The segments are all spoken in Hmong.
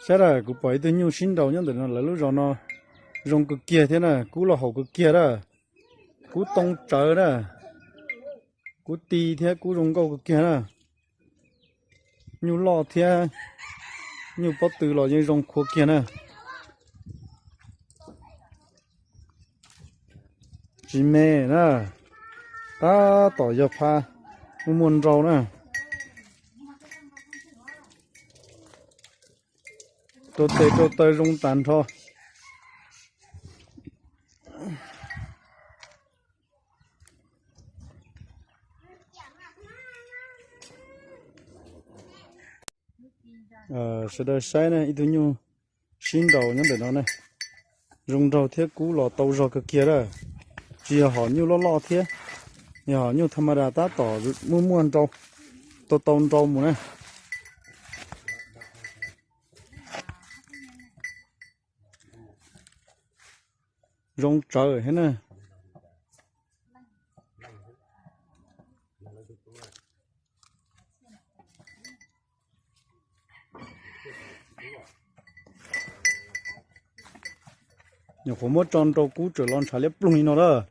Saib na, kuv pom ib tug nyuj sib nraus nyob ntawm no, lawv lub zos no zoo kawg kiag thiab na, kub los haum kawg kiag na, kub too tsawv na, kub ti thiab kub zoo nkauj kawg kiag na. Nyuj loj thiab nyuj pob tw los yeej zoo khuav kiag na. Tsis me na, tab tom yog pha muaj muaj nrau na. Rau tes rau taw zoo tas nrho. Sawv daws saib na, ib tug nyuj sib nraus nyob ntawm no na. Zoo nraug thiab kub los tau zog kawg kiag na. Tsis yog hom nyuj loj loj thiab, yog hom nyuj tha ma da tab tom muaj muaj nrau, tau tau nrau mus na. Zoo tsawv thiab na. Nyuam qhuav muab tso nrau kub tseem los ntshav liab ploog li no lawm.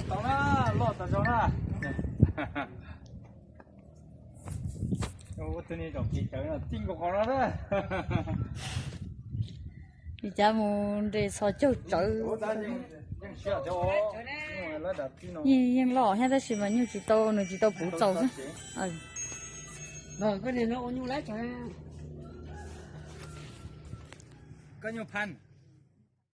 Tau na, loj tas zog na. Ua tus ni zaum kev cawv no txij nkaus qhov no na. Li cas mus nres txhos caug tsawv. Yeej loj thiab tab sis mas nyuj tsis tau, nws tsis tau puv txaus xwb. Koj nyuj phan.